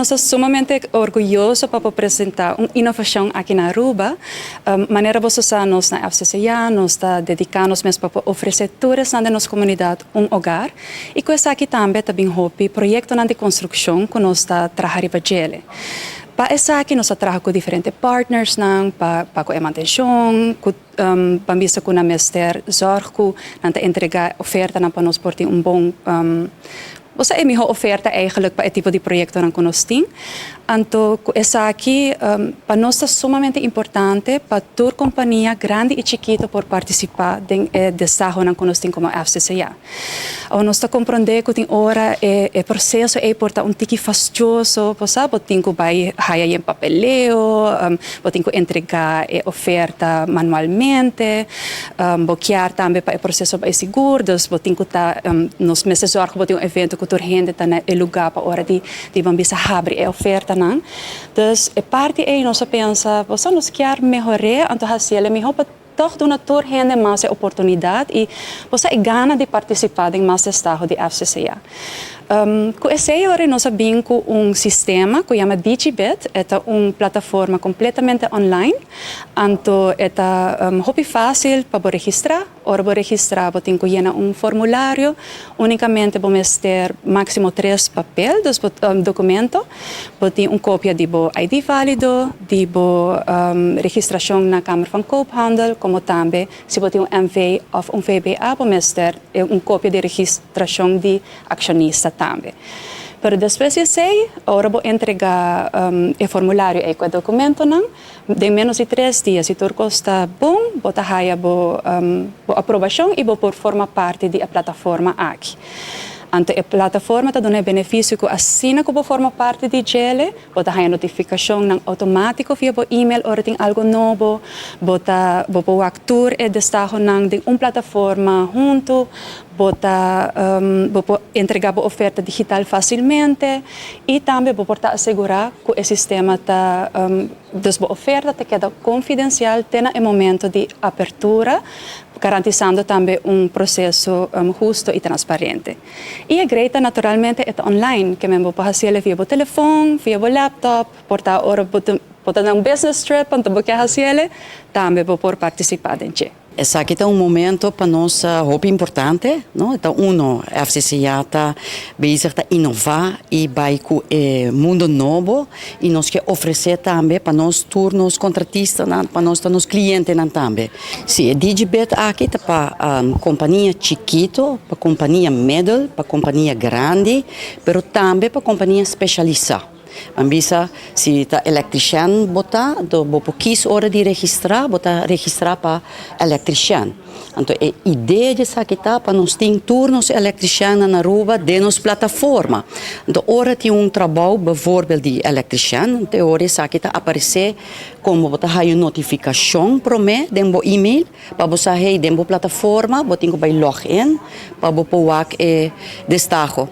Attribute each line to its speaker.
Speaker 1: Nos ta sumamente orguyoso pa por presenta un inovacion aki na Aruba. Manera boso sa, nos na FCCA nos ta dedica nos mes pa por ofrece tur esnan den nos comunidad un hogar y cu esaki tambe ta bin hopi proyectonan di construccion cu nos ta traha riba djele. Pa esaki nos ta traha cu diferente partnersnan pa pa cu e mantencion, cu ban bisa cu nan mester zorg cu nan ta entrega ofertanan pa nos por tin un bon. Bo sa e miho oferta eigenlijk pa e tipo di proyectonan cu nos tin. Anto cu esaki pa nos ta sumamente importante pa tur compania grandi y chikito por participa den e desahonan cu nos tin como FCCA. Awor nos ta comprende cu tin ora e e proceso ey por ta un tiki fastioso, bo sa, bo tin cu bay haya yen papeleo, bo tin cu entrega e oferta manualmente. Bo kier tambe pa e proceso bay sigur, dus bo tin cu ta, nos mester zorg cu bo tin un evento cu tur hende ta na e lugar pa ora di di ban bisa habri e ofertanan. Dus e parti ey nos a pensa, bo sa nos kier mehor'é, anto haciel e miho pa tog duna tur hende mas e oportunidad y bo sa e gana di participa den mas destaho di FCCA. Cu esey ora nos a bin cu un sistema cu yama Digibid, e ta un plataforma completamente online. Anto e ta hopi fásil pa bo registrá. Ora bo registrá bo tin ku yena un formulario. Únikamente bo mester máksimo tres papel, dus bo dokumento. Bo tin un kopia di bo ID válido, di bo registrashon na Kamer van Koophandel, komo tambe si bo tin un NV òf un VBA bo mester un kopia di registrashon di akshonista tambe. Pero despues di esei, ora bo entregá e formulario ei ku e dokumentonan, Den menos di tres dia, si tur kos ta bon, bo ta haya bo bo aprobashon i bo por forma parti di e plataforma aki. Anto e plataforma ta duna e benefisio ku asina ku bo forma parti di djele, bo ta haya notifikashonnan outomátiko via bo email ora tin algu nobo, bo ta bo por wak tur e destahonan den un plataforma huntu, bo ta bo por entregá bo oferta digital fásilmente i tambe bo por ta asegurá ku e sistema ta dus bo oferta ta keda konfidensial te na e momento di apertura, garantisando tambe un proseso husto i transparente. I e grei ta naturalmente e ta online, ke men bo por hasi el via bo telefon, via bo laptop, por ta ora bo ta na un business trip anto bo ke hasi el, tambe bo por partisipá den dje.
Speaker 2: Esaki ta un momento pa nos hopi importante, no? E ta uno, FCCA ta bezig ta inova y bay cu e mundo nobo y nos ke ofrece tambe pa nos tur nos contratistanan, pa nos ta nos clientenan tambe. Si, e Digibid aki ta pa compania chikito, pa compania middel, pa compania grandi, pero tambe pa compania specialisa. Nan bisa si ta electrician bo ta, anto bo por kies ora di registra, bo ta registra pa electrician. Anto e idea di esaki ta pa nos tin tur nos electriciannan na Aruba den nos plataforma. Anto ora tin un trabou bijvoorbeeld di electrician, anto e ora esaki ta aparece como bo ta haya un notificacion prome den bo email pa bo sa hey den bo plataforma bo tin cu bay log in pa bo por wak e destaho.